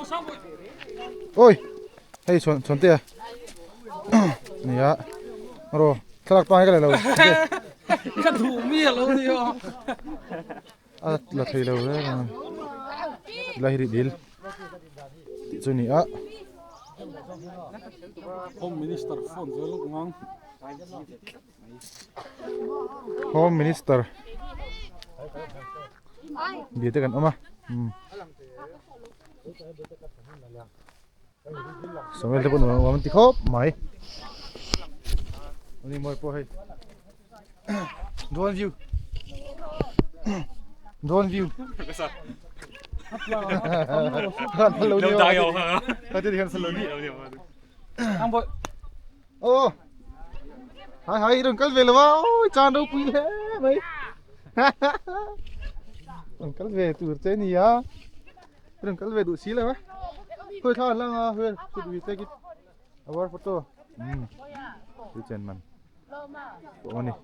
Oi hei chhuan chhuan te a nia ro thlalak pangai ka la lo ka duh mi a lo ni aw a la thei lo reng a la hi ri dil tih chu ni a Home Minister phone vel ngang Home Minister bia te kan awm a umm Samuel te pawh nuam nuam an ti khawp mai ani mawi pawh hei drone view drone view Ô Hai hai đừng cất về là bao ôi chan đâu quý thế mày đừng cất về từ trên này á đừng cất về đủ xí là quá thôi thôi lang à Huyền should we take it our photo ừ trên man bộ này